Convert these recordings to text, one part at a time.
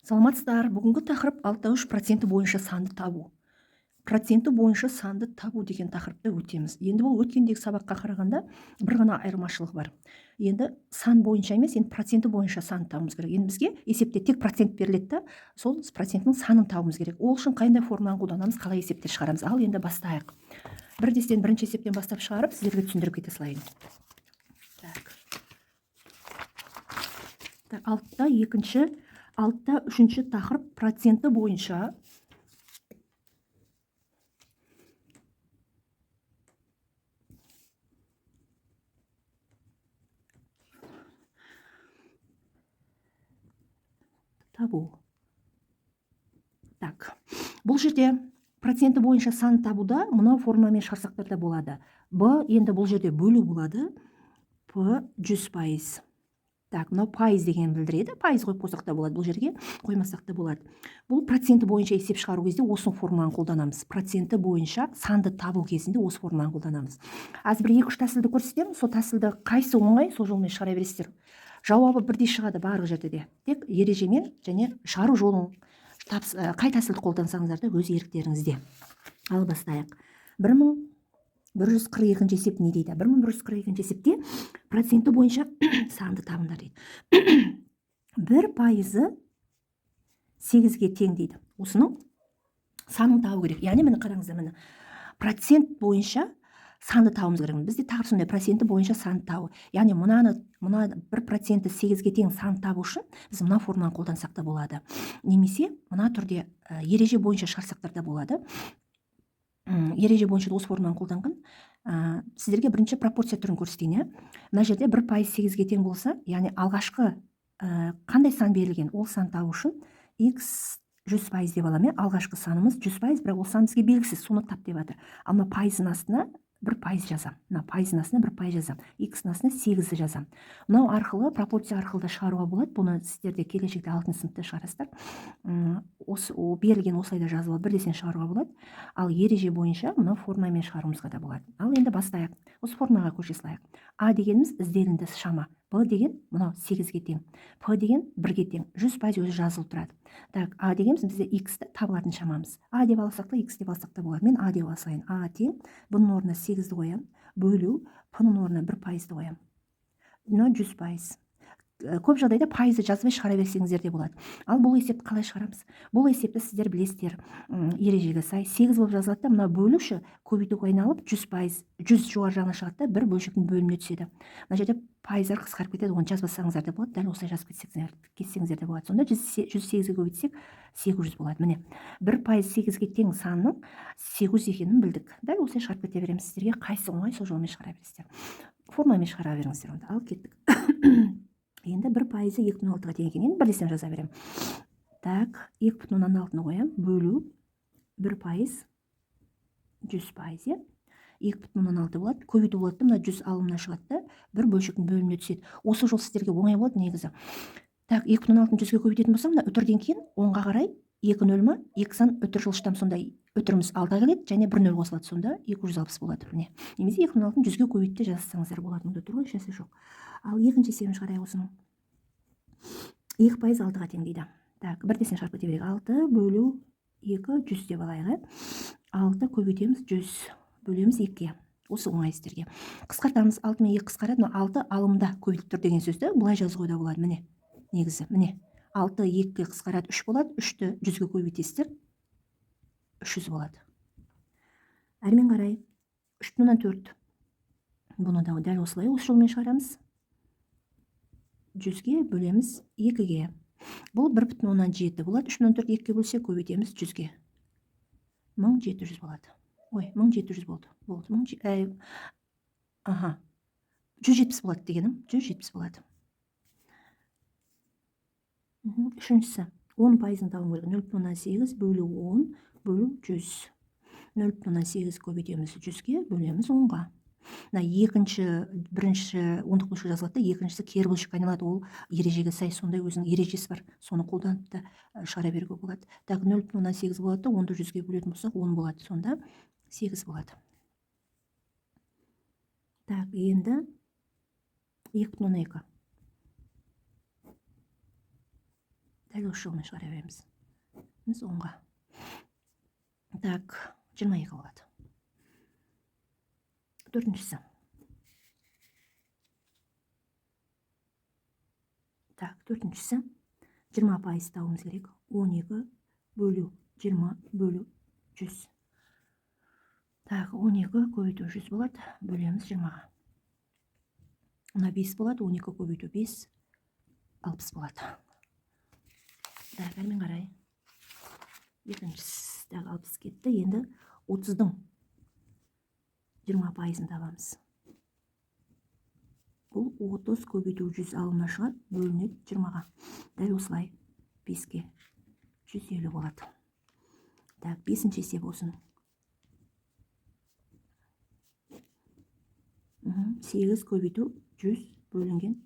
Саламатсыздар. Бүгінгі тақырып 6,3 проценті бойынша санды табу. Проценті бойынша санды табу деген тақырыпты өтеміз. Енді бұл өткендегі сабаққа қарағанда бір ғана айырмашылық бар. Енді сан бойынша емес, енді проценті бойынша санды табуымыз керек. Енді бізге есепте тек процент беріледі да, сол проценттің санын табуымыз керек. Ол үшін қандай формуланы қолданамыз, қалай есептер шығарамыз? Ал енді бастайық. Бірден бірінші есептен бастап шығарып, сіздерге түсіндіріп кете салайын. Так. Так, алтыда екінші, алтыда үшінші тақырып проценті бойынша табу. Так, бұл жерде проценті бойынша сан табуда мынау формамен шығарсақтар да болады. Б енді бұл жерде бөлу болады. П 100%. Так, мынау пайыз деген білдіреді. Пайыз қойып қойсақ та болады, бұл жерге қоймасақ та болады. Бұл проценті бойынша есеп шығару кезде осы формуланы қолданамыз. Проценті бойынша санды табу кезінде осы формуланы қолданамыз. Аз бір екі-үш тәсілді көрсетемін. Сол тәсілді қайсы оңай, сол жолмен шығара бересіздер. Жауабы бірдей шығады барлық жерде де. Тек ережемен және шығару жолын қай тәсілді қолдансаңыздар да өз еріктеріңізде. Ал бастайық. 1142 есеп не дейді? 1142 есепте проценті бойынша санды табыңдар дейді. 1% 8-ге тең дейді. Осының санын табу керек. Яғни міне қараңыздар, міне процент бойынша санды табуымыз керек. Бізде тағы сондай проценті бойынша санды табу. Яғни мына 1% 8-ге тең санды табу үшін біз мына формуланы қолдансақ та болады. Немесе мына түрде ереже бойынша шығарсақтар да болады. Ереже бойынша осы формуланы қолданған. Сіздерге бірінші пропорция түрін көрсетейін, иә. Мына жерде 1% 8-ге тең болса, яғни алғашқы қандай сан берілген, ол сан табу үшін x 100% деп аламын, иә. Алғашқы санымыз 100%, бірақ ол сан бізге белгісіз, соны тап деп жатыр. Ал мына пайыздың астына 1% жазамын. Мына пайыздың астына 1% жазамын. X-ның астына 8-ді жазамын. Мынау арқылы, пропорция арқылы да шығаруға болады. Бұны сіздер де келешекте алтыншы сыныпта шығарасыздар. Осы, о, берілген осылай да жазып алып, бірден шығаруға болады. Ал ереже бойынша мынау формамен шығаруымызға да болады. Ал енді бастайық. Осы формаға көше салайық. А дегеніміз ізделінді шама. Б деген мынау 8-ге тең. П деген 1-ге тең. 100% өзі жазылып тұрады. Так, А дегеніміз бізде X-ті табылатын шамамыз. А деп алсақ та, X деп алсақ та болады. Мен А деп алсайын. А тең, бұның орнына 8-ді қоямын. Бөлу, П-ның орнына 1%-ды қоямын. Мынау 100%. Көп жағдайда пайызды жазбай шығара берсеңіздер де болады. Ал бұл есепті қалай шығарамыз? Бұл есепті сіздер білесіздер. Ережеге сай 8 болып жазылады да, мына бөлуші көбейтуге айналып 100%, 100 жоғары жағына шығады да, бір бөлшектің бөліміне түседі. Мына жерде пайыздар қысқарып кетеді, оны жазбасаңыздар да болады, дәл осылай жазып кетсеңіздер де болады. Сонда жүз сегізге көбейтсек, 800 болады. Міне, 1% 8-ге тең санның 800 екенін білдік. Дәл осылай шығарып кете береміз. Сіздерге қайсы оңай, сол жолмен шығара бересіздер. Формамен шығара беріңіздер онда. Ал кеттік. Енді 1% екі бүтін алтыға тең екен. Енді бірлесем жаза беремін. Так, екі бүтін оннан алтыны қоямын. Бөлу 1% 100%, иә? Екі бүтін оннан алты болады. Көбейту болады да, мына 100 алымына шығады да, бір бөлшектің бөліміне түседі. Осы жол сіздерге оңай болады негізі. Так, екі бүтін оннан алтыны жүзге көбейтетін болсам, мына үтірден кейін оңға қарай екі нөл ма, екі сан үтір жылжытамын, сонда үтіріміз алда келеді және бір нөл қосылады, сонда екі жүз алпыс болады. Міне. Немесе екі бүтін оннан алтыны жүзге көбейтіп те жазсаңыздар болады. Мұнда тұр ғой, ешнәрсе жоқ. Ал екінші есебін шығарайық осының. 2% алтыға тең дейді. Так, бірдесін шығарып кете берейік. 6 бөлу 2 100 деп алайық, ә? 6 көбейтеміз 100, бөлеміз 2-ге. Осы оңай сіздерге. Қысқартамыз. 6 мен 2 қысқарады. Мына 6 алымда көбейтіліп тұр деген сөзді былай жазуға да болады. Міне, негізі, міне. 6 2-ге қысқарады, 3 болады. 3-ті 100-ге көбейтесіздер, 300 болады. Әрмен қарай үш бүтін оннан төрт. Бұны да дәл осылай осы жолмен шығарамыз. 100-ге бөлеміз 2-ге. Бұл бір бүтін оннан жеті болады. Үш бүтін оннан төрт екіге бөлсе, көбейтеміз 100-ге. Мың жеті жүз болады. Ой, мың жеті жүз болды. Болды. Мың аха. Жүз жетпіс болады дегенім. Жүз жетпіс болады. Үшіншісі. Он пайызын табуым керек. Нөл бүтін оннан сегіз бөлу он бөлу жүз. Нөл бүтін оннан сегіз көбейтеміз жүзге, бөлеміз онға. Мына екінші, бірінші ондық бөлшек жазылады да, екіншісі кері бөлшекке айналады. Ол ережеге сай сондай өзінің ережесі бар. Соны қолданып та шығара беруге болады. Так, нөл бүтін оннан сегіз болады да, онды жүзге бөлетін болсақ, он болады. Сонда 8 болады. Так, енді екі бүтін оннан екі. Дәл осы жолмен шығара береміз. Біз 10-ға. Так, 22 болады. Төртіншісі. Так, төртіншісі. 20% табуымыз керек. 12 бөлу 20 бөлу 100. Так, 12 көбейту 100 болады. Бөлеміз 20-ға. Мына 5 болады. 12 көбейту 5, 60 болады. Так, әрмен қарай. Екіншісі, так, 60 кетті. Енді 30-дың 20%-ын табамыз. Бұл 30 көбейту 100 алымына шығады, бөлінеді 20-ға. Дәл осылай 5-ке 150 болады. Так, бесінші есеп болсын. 8 көбейту 100 бөлінген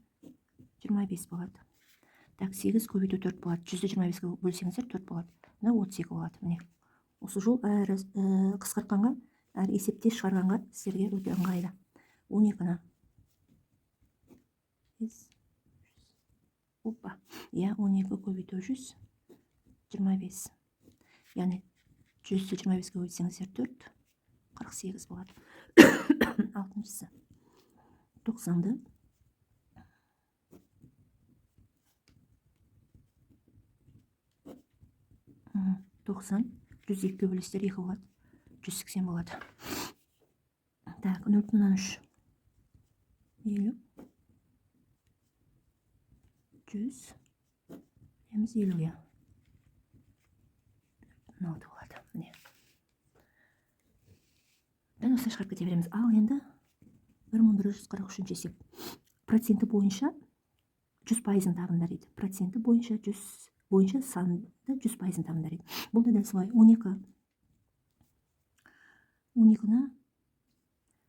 25 болады. Так, 8 көбейту 4 болады. 100-ді 25-ке бөлсеңіздер 4 болады. Мына 32 болады. Міне. Осы жол әрі қысқартқанға, әрі есепте шығарғанға сіздерге өте ыңғайлы. 12-ні. 5, опа. Иә, 12 көбейту 100, 25. Яғни 100-ді 25-ке көбейтсеңіздер 4, 48 болады. Алтыншысы. 90-ды 90, 102-ге бөлесіздер, 2 болады. 180 болады. Так, 0,3. 50. 100. Бөлеміз 50-ге. 0,6 болады. Міне. Дәл осылай шығарып кете береміз. Ал енді 1143 есеп. Проценті бойынша 100%-ын табыңдар дейді. Проценті бойынша 100 бойынша санды 100%-ын табыңдар дейді. Бұл да дәл солай. 12. 12-ні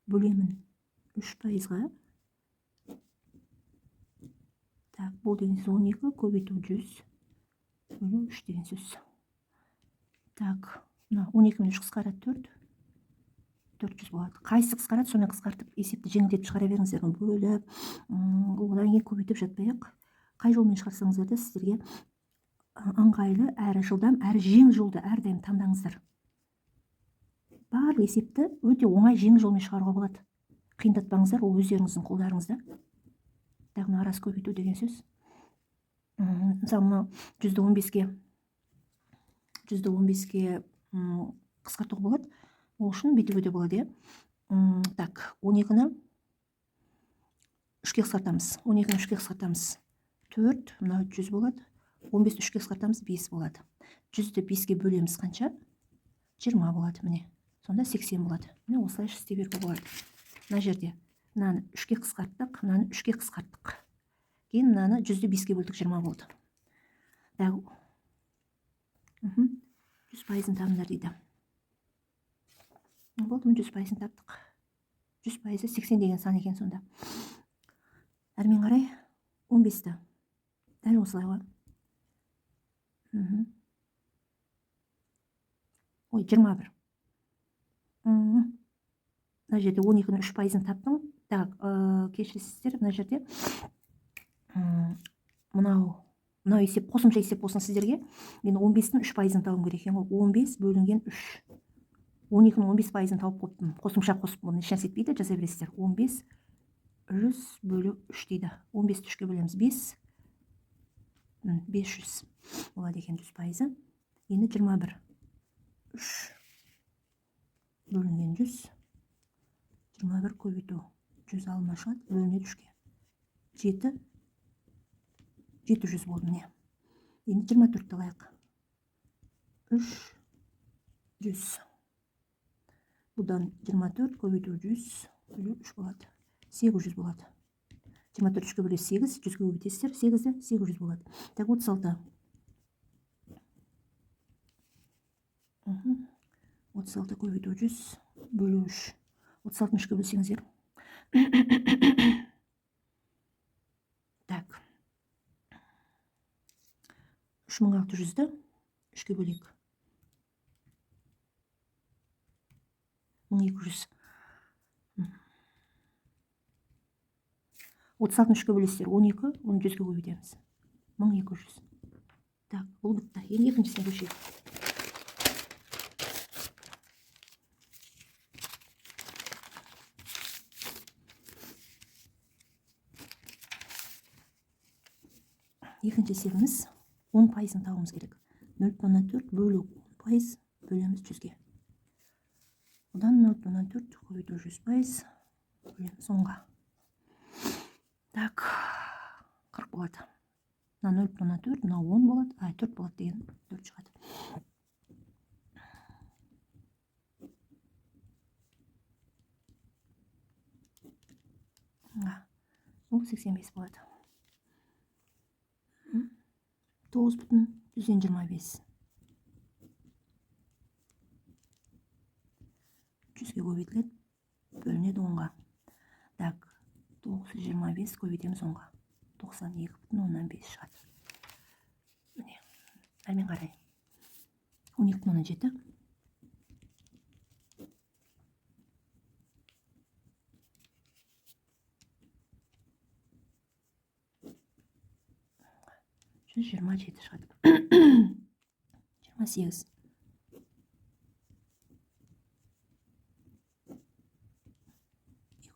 бөлемін 3%-ға. Так, бұл деген сөз 12 көбейту 100 бөлу 3 деген сөз. Так, мына 12 мен 3 қысқарады 4. 400 болады. Қайсысы қысқарады, сонымен қысқартып есепті жеңілдетіп шығара беріңіздер. Бөліп, одан кейін көбейтіп жатпай-ақ. Қай жолмен шығарсаңыздар да сіздерге ыңғайлы, әрі жылдам, әрі жеңіл жолды әрдайым таңдаңыздар. Барлық есепті өте оңай жеңіл жолмен шығаруға болады. Қиындатпаңыздар, ол өздеріңіздің қолдарыңызда. Тағы мына арасы көбейту деген сөз. Мысалы, мынау жүзді он беске, қысқартуға болады. Ол үшін бүйтуге де болады, иә. Так, 12-ні 3-ке қысқартамыз. 12-ні 3-ке қысқартамыз. 4, мынау 100 болады. 15-ті 3-ке қысқартамыз, 5 болады. 100-ді 5-ке бөлеміз қанша? 20 болады, міне. Сонда 80 болады. Міне, осылайша істей беруге болады. Мына жерде мынаны 3-ке қысқарттық, мынаны 3-ке қысқарттық. Кейін мынаны 100-ді 5-ке бөлдік, 20 болды. Так. 100%-ын табыңдар дейді. Болды, міне 100%-ын таптық. 100%-ы 80 деген сан екен сонда. Әрмен қарай 15-ті. Дәл осылай ғой. Ой, 21. Мына жерде 12-нің 3%-ын таптым. Так, кешіресіздер, мына жерде, мынау есеп, қосымша есеп болсын сіздерге. Мен 15-тің 3%-ын табуым керек екен ғой. 15 бөлінген 3. 12-нің 15%-ын тауып қойыптым. Қосымша қосып, бұны ешнәрсе етпейді, жаза бересіздер. 15 100 бөлу 3 дейді. 15-ті 3-ке бөлеміз, 5. 500 болады екен 100%-ы. Енді 21. 3 бөлінген 100. 21 көбейту 100 алма шығады, бөлінеді 3-ке. 7, 700 болды міне. Енді 24-ті алайық. 3, 100. Бұдан 24 көбейту 100 бөлу 3 болады. 800 болады. 24 3-ке бөлесіз 8, 100-ге көбейтесіздер, 8-ді 800 болады. Так, 36. 36 көбейту 100 бөлу 3. 36-ны 3-ке бөлсеңіздер. Так. 3600-ді 3-ке бөлейік. 1200. 36-ны 3-ке бөлесіздер. 12, оны 100-ге көбейтеміз. 1200. Так, бұл бітті. Енді екіншісіне көшейік. Екінші есебіміз 10%-ын табуымыз керек. 0,4 бөлу 10% бөлеміз 100-ге. Одан 0,4 көбейту 100% бөлеміз 10-ға. Так, 40 болады. Мына 0,4, мына 10 болады, 4 болады деген 4 шығады. Бұл 85 болады. 9,25. 100-ге көбейтіледі, бөлінеді 10-ға. Так, 9,25 көбейтеміз 10-ға. 92,5 шығады. Міне, әрмен қарай. 12,7. 127 шығады. 28.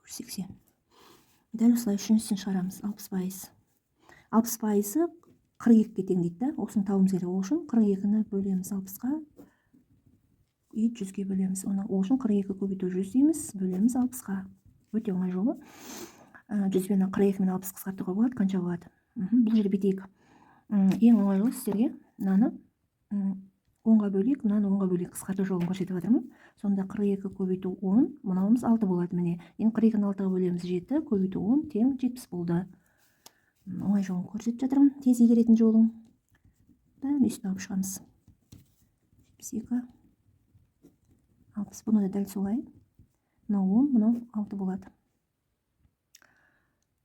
280. Дәл осылай үшіншісін шығарамыз. 60%. 60%-ы 42-ге тең дейді да. Осыны табуымыз керек. Ол үшін 42-ні бөлеміз 60-қа. И 100-ге бөлеміз. Оны ол үшін 42 көбейту 100 дейміз, бөлеміз 60-қа. Өте оңай жолы. 100 бен 42 мен 60 қысқартуға болады. Қанша болады? Бұл жерде бүйтейік. Ең оңай жолы сіздерге мынаны 10-ға бөлейік, мынаны 10-ға бөлейік, қысқарту жолын көрсетіп жатырмын. Сонда 42 көбейту 10, мынауымыз 6 болады міне. Енді 42-ні 6-ға бөлеміз, 7 көбейту 10 тең 70 болды. Оңай жолын көрсетіп жатырмын, тез игеретін жолын. Бәрін өйстіп алып шығамыз. 72, 60, бұны да дәл солай. Мынау 10, мынау 6 болады.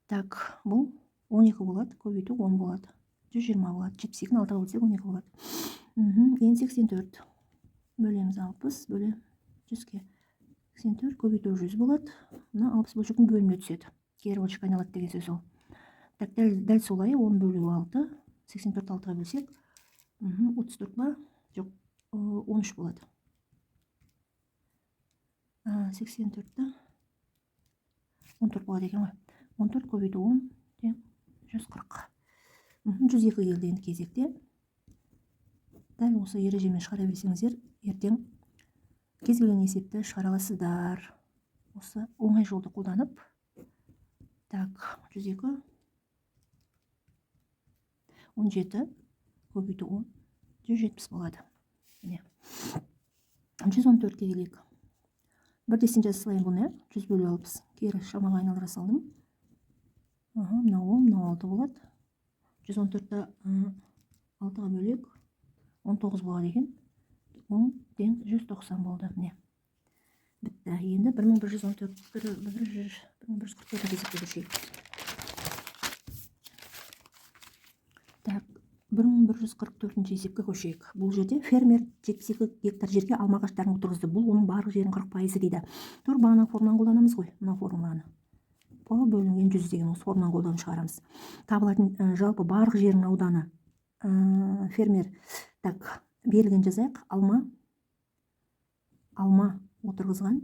Так, бұл 12 болады, көбейту 10 болады. 120 болады. 72-ні 6-ға бөлсек 12 болады. Енді 84 бөлеміз 60, бөле 100-ге. 84 көбейту 100 болады. Мына 60 бөлшектің бөліміне түседі. Кері бөлшек айналады деген сөз ол. Так, дәл солай 10 бөлу 6, 84 6-ға бөлсек, 34 ба? Жоқ, 13 болады. 84-ті 14 болады екен ғой. 14 көбейту 10 тең 140. 102 келді енді кезекте. Дәл осы ережемен шығара берсеңіздер, ертең кез келген есепті шығара аласыздар. Осы оңай жолды қолданып. Так, 102, 17 көбейту 10, 170 болады. Міне. 114-ке келейік. Бірдесін жаза салайын бұны, иә? 100 бөлу 60. Кері шамаға айналдыра салдым. Мынау 10, мынау 6 болады. 114-ті 6-ға бөлек 19 болады екен. 10 тең 190 болды. Міне. Бітті. Енді бір мың бір жүз он төрт, бір, бір жүз, бір мың бір жүз қырық төртінші есепке көшейік. Так, бір мың бір жүз қырық төртінші есепке көшейік. Бұл жерде фермер 72 гектар жерге алма ағаштарын отырғызды. Бұл оның барлық жерінің 40% дейді. Тура бағана формуланы қолданамыз ғой, мына формуланы. П бөлінген 100 деген осы формуланы қолданып шығарамыз. Табылатын жалпы барлық жердің ауданы, фермер, так, берілген жазайық. Алма отырғызған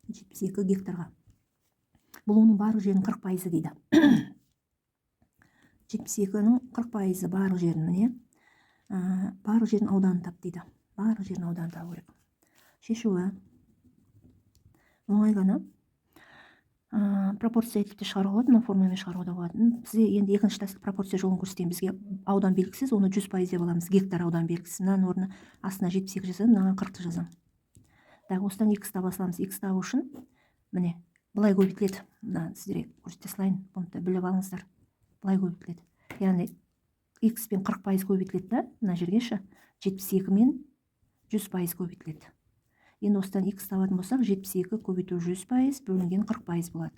72 гектарға. Бұл оның барлық жерінің 40% дейді. 72-нің 40% барлық жерін міне. Барлық жердің ауданын тап дейді. Барлық жердің ауданын табу керек. Шешуі оңай ғана. Пропорция етіп те шығаруға болады, мына формамен шығаруға да болады. Бізге енді екінші тәсіл пропорция жолын көрсетейін. Бізге аудан белгісіз, оны 100% деп аламыз. Гектар аудан белгісіз. Мынаның орнына астына 72 жазамын, мынаған 40-ты жазамын. Так, осыдан икс таба саламыз. Икс табу үшін міне былай көбейтіледі. Мына сіздерге көрсете салайын, бұны да біліп алыңыздар. Былай көбейтіледі. Яғни икс пен 40% көбейтіледі да, мына жерге ше 72 мен 100% көбейтіледі. Енді осыдан икс табатын болсақ, 72 көбейту 100% бөлінген 40% болады.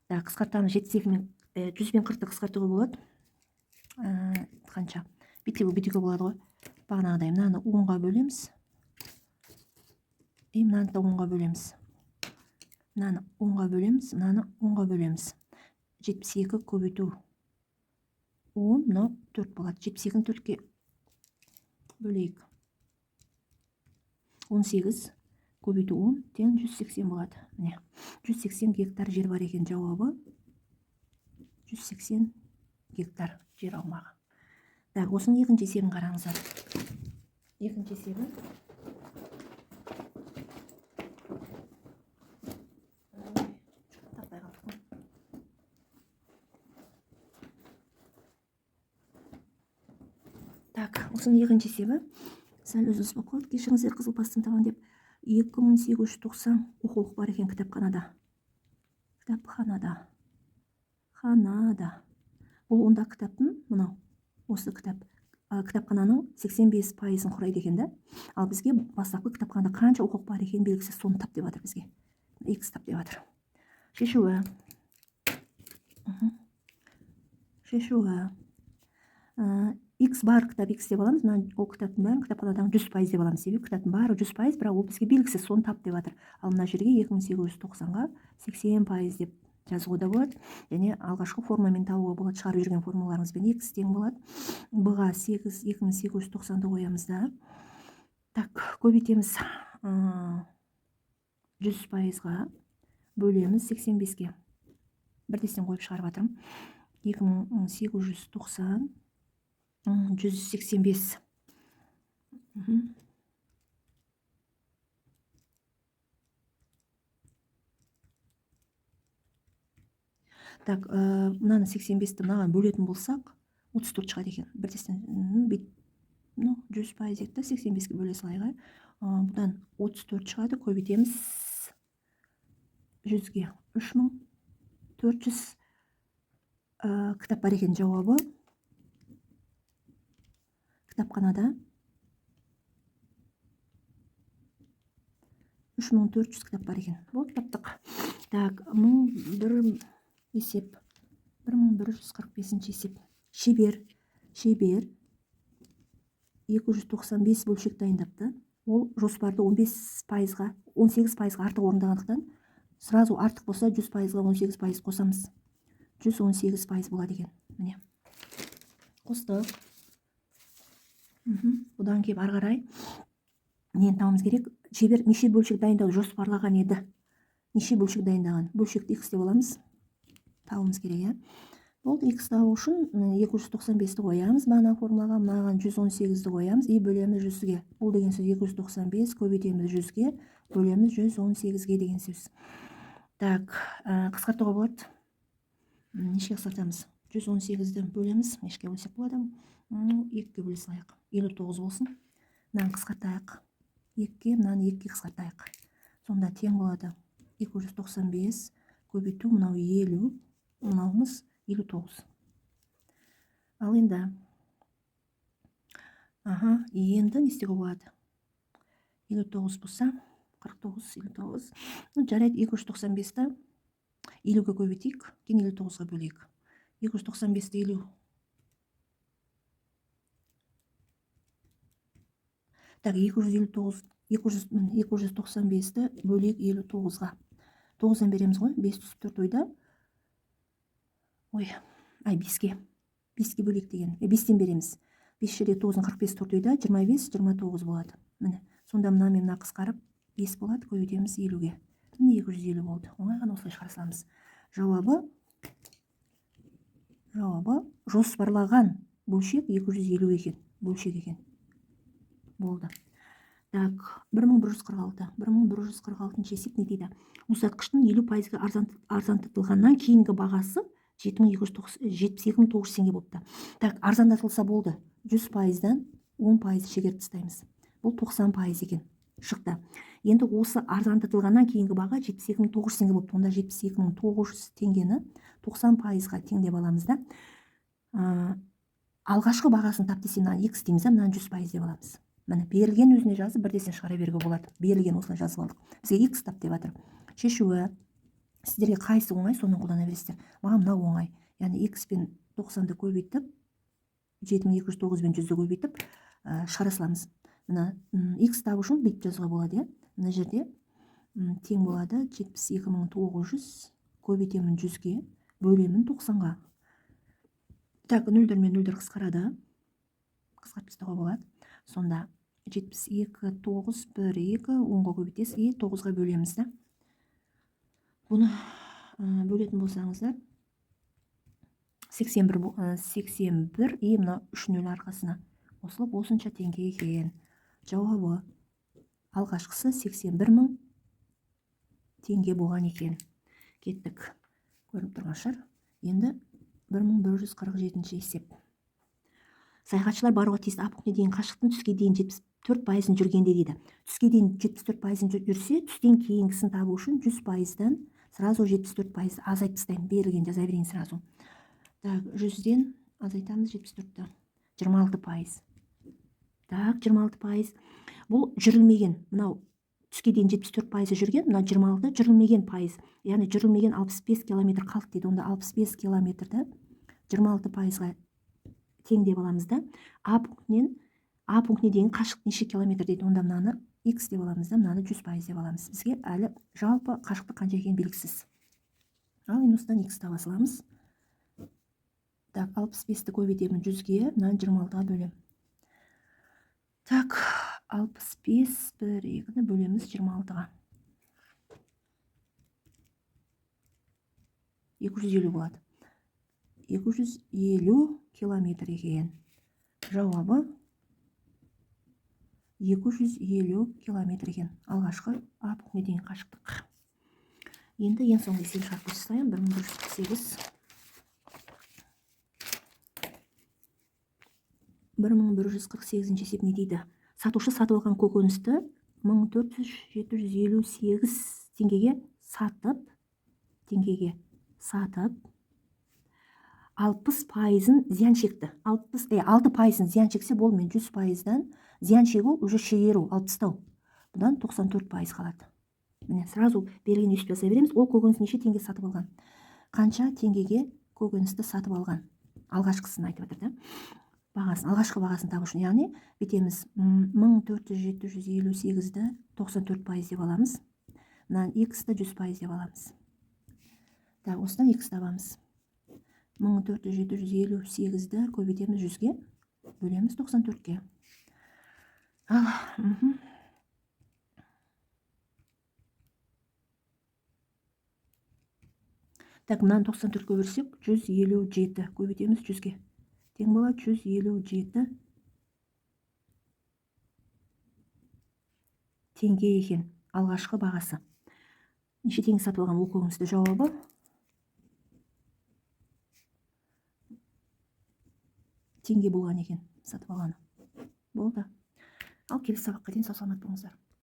Так, қысқартамыз. 72 мен 100 бен 40-ты қысқартуға болады. Қанша? Бүйтуге болады ғой. Бағанағыдай мынаны 10-ға бөлеміз. И мынаны да 10-ға бөлеміз. Мынаны 10-ға бөлеміз, мынаны 10-ға бөлеміз. 72 көбейту 10, мынау 4 болады. 72-ні 4-ке бөлейік. 18 көбейту 10 тең 180 болады. Міне, 180 гектар жер бар екен. Жауабы 180 гектар жер аумағы. Так, осының екінші есебін қараңыздар. Екінші есебі. Таппай қалдық қой. Так, осының екінші есебі. Сәл үзіліс болып қалды. Кешіріңіздер, қызыл пастаны табамын деп. 2890 оқулық бар екен кітапханада. Кітапханада. Ханада. Бұл онда кітаптың, мынау, осы кітап, кітапхананың 85%-ын құрайды екен да. Ал бізге бастапқы кітапханада қанша оқулық бар екенін белгісіз, соны тап деп жатыр бізге. X тап деп жатыр. Шешуі. Шешуі. X бар кітап X деп аламыз. Мына ол кітаптың бәрін кітапханадан 100% деп аламыз. Себебі кітаптың бәрі 100%, бірақ ол бізге белгісіз, соны тап деп жатыр. Ал мына жерге 2890-ға 80% деп жазуға да болады. Және алғашқы формамен табуға болады. Шығарып жүрген формаларыңызбен X тең болады. B-ға 2890-ды қоямыз да. Так, көбейтеміз, 100%-ға бөлеміз 85-ке. Бірдесін қойып шығарып жатырмын. 2890, 185. Так, мынаны 85-ті мынаған бөлетін болсақ, 34 шығады екен. Бірдесін, ну, 100% етті, 85-ке бөле салайық, Бұдан 34 шығады, көбейтеміз 100-ге. 3400, кітап бар екен. Жауабы кітапханада 3400 кітап бар екен. Болды, таптық. Так, 1001 есеп. 1145 есеп. Шебер 295 бөлшек дайындапты. Ол жоспарды 15%-ға, 18%-ға артық орындағандықтан, сразу артық болса 100%-ға 18% қосамыз. 118% болады екен. Міне. Қостық. Бұдан келіп ары қарай нені табуымыз керек? Шебер неше бөлшек дайындауды жоспарлаған еді? Неше бөлшек дайындаған? Бөлшекті X деп аламыз. Табуымыз керек, иә? Болды, X табу үшін 295-ті қоямыз бағана формулаға, мынаған 118-ді қоямыз и бөлеміз 100-ге. Бұл деген сөз 295 көбейтеміз 100-ге, бөлеміз 118-ге деген сөз. Так, қысқартуға болады. Нешеге қысқартамыз? 118-ді бөлеміз. Нешеге бөлсек болады? 2-ге бөле салайық. 59 болсын. Мынаны қысқартайық. 2-ге, мынаны 2-ге қысқартайық. Сонда тең болады. 295 көбейту мынау 50, мынауымыз 59. Ал енді, енді не істеуге болады? 59 болса, 49, 59. Ну, жарайды, 295-ті 50-ге көбейтейік, кейін 59-ға бөлейік. 295-ті 50. Так, 259, 295-ті бөлейік 59-ға. 9-дан береміз ғой, 5 түсіп 4 ойда. Ой, ай, 5-ке. 5-ке бөлейік деген. 5-тен береміз. 5 жерде 9-дан 45 төрт ойда, 25, 29 болады. Міне, сонда мына мен мына қысқарып 5 болады, көбейтеміз 50-ге. Міне 250 болды. Оңай ғана осылай шығара саламыз. Жауабы жоспарлаған бөлшек 250 екен. Бөлшек екен. Болды. Так, 1146. 1146 есеп не дейді? Ұзартқыштың 50%-ға арзандатылғаннан кейінгі бағасы 72900 теңге болыпты. Так, арзандатылса болды. 100%-дан 10% шегеріп тастаймыз. Бұл 90% екен. Шықты. Енді осы арзандатылғаннан кейінгі баға 72900 теңге болыпты. Онда 72900 теңгені 90%-ға теңдеп аламыз да. Алғашқы бағасын тап десе, мынаны X дейміз, мынаны 100% деп аламыз. Міне, берілген өзіне жазып, бірдесін шығара беруге болады. Берілген осылай жазып алдық. Бізге X тап деп жатыр. Шешуі. Сіздерге қайсы оңай, соны қолдана бересіздер. Маған мынау оңай. Яғни X пен 90-ды көбейтіп, 7209 пен 100-ді көбейтіп, шығара саламыз. Мына, X табу үшін бүйтіп жазуға болады, иә? Мына жерде, тең болады 72900 көбейтемін 100-ге, бөлемін 90-ға. Так, нөлдер мен нөлдер қысқарады. Қысқартып тастауға болады. Сонда 72, 9, 1, 2, 10-ға көбейтесіз и 9-ға бөлеміз да. Бұны бөлетін болсаңыздар 81 и мына 3 нөл арқасына қосылып осынша теңге екен. Жауабы алғашқысы 81 мың теңге болған екен. Кеттік. Көрініп тұрған шығар. Енді 1147-ші есеп. Саяхатшылар баруға тиісті А пунктіне дейін қашықтықтың түске дейін 74%-ын жүргенде дейді. Түске дейін 74%-ын жүрсе, түстен кейінгісін табу үшін 100%-дан сразу 74% азайтып тастаймын. Берілген жаза берейін сразу. Так, 100-ден азайтамыз 74-ті. 26%. Так, 26%. Бұл жүрілмеген. Мынау түске дейін 74% жүрген, мынау 26 жүрілмеген пайыз. Яғни жүрілмеген 65 километр қалды дейді. Онда 65 километрді 26%-ға тең деп аламыз да. А пунктіне дейін қашықтық неше километр дейді. Онда мынаны x деп аламыз да, мынаны 100% деп аламыз. Бізге әлі жалпы қашықтық қанша екені белгісіз. Ал енді осыдан x таба саламыз. Так, 65-ті көбейтемін 100-ге, мынаны 26-ға бөлемін. Так, 65 1 2-ні бөлеміз 26-ға. 250 болады. 250 километр екен. Жауабы 250 километр екен. Алғашқы А пунктіне дейін қашықтық. Енді ең соңғы есебін шығарып тастайын. 1148. 1148-ші есеп не дейді? Сатушы сатып алған көкөністі 1458 теңгеге сатып, 60%-ын зиян шекті. 6%-ын зиян шексе, бол мен 100%-дан зиян шегу уже шегеру, алып тастау. Бұдан 94% қалады. Міне, сразу берілген есеп жаза береміз. Ол көкөніс неше теңге сатып алған? Қанша теңгеге көкөністі сатып алған? Алғашқысын айтып жатыр да. Бағасын, алғашқы бағасын табу үшін, яғни бүйтеміз, 1458-ді 94% деп аламыз. Мынаны x-ті 100% деп аламыз. Так, осыдан x табамыз. 1458-ді көбейтеміз 100-ге, бөлеміз 94-ке. Ал, Так, мынаны 94-ке бөлсек, 157 көбейтеміз 100-ге. Тең болады 157 теңге екен алғашқы бағасы. Неше теңге сатып алған ол көкөністі? Жауабы теңге болған екен сатып алғаны. Болды. Ал келесі сабаққа дейін сау саламат болыңыздар.